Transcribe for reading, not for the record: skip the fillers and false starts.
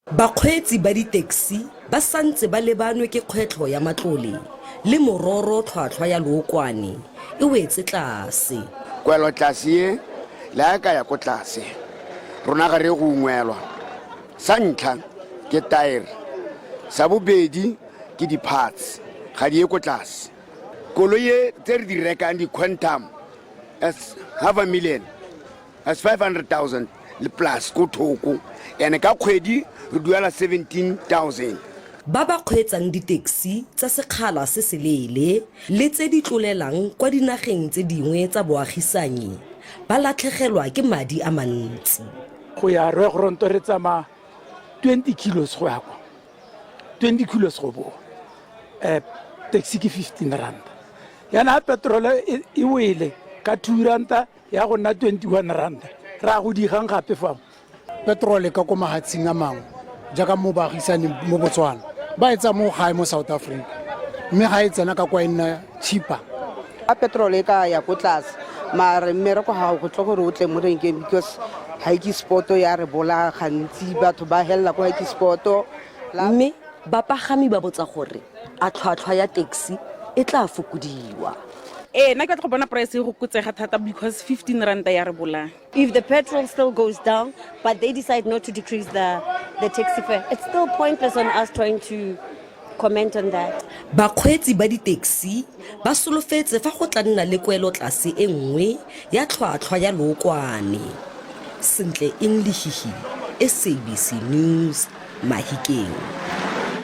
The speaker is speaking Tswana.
Bakgweetsi ba di-taxi ba santse ba lebanwe ke kgwetlho ya matlole le mororo tlhwatlhwa ya lookwane e wetse tlase. Kwelo tlase ye le a ka ya ko tlase, rona ga re go ungwelwa. Sa ntlha ke taere, sa bobedi ke di-parts, ga di ye ko tlase. Koloi e tse re di rekang di-Quantum as half a million, as 500,000 le plus ko thoko, ene ka kgwedi re duela 17,000. Ba ba kgweetsang di-taxi tsa sekgala se seleele le tse di tlolelang kwa dinageng tse dingwe tsa boagisanyi ba latlhegelwa ke madi a mantsi. Go ya Rooigrond re tsamaya 20 kilos go ya kwa, 20 kilos go boa. Taxi ke 15 rand. Yana petrol e wele ka 2 ranta ya go nna 21 rand. Ra go digang gape fa. Petrol ka ko mahatsheng a mangwe jaaka mo baagisane mo Botswana ba e tsa mo gae mo South Africa, mme ga e tsena ka kwa e nna cheaper. A petrol e ka ya ko tlase, mare mmereko ga go tle gore o tle mo renkeng because hike sport ya re bola gantsi, batho ba hella ko hike sport. Mme bapagami ba botsa gore a tlhwatlhwa ya taxi e tla fokodiwa. Ee, nna ke batla go bona price e go kotsega thata because 15 ranta ya re bolaya. If the petrol still goes down, but they decide not to decrease the taxi fare, it's still pointless on us trying to comment on that. Bakgweetsi ba di-taxi ba solofetse fa go tla nna le kwelo tlase e nngwe ya tlhwatlhwa ya lookwane. Sentle Eng Lehihi, SABC News, Mahikeng.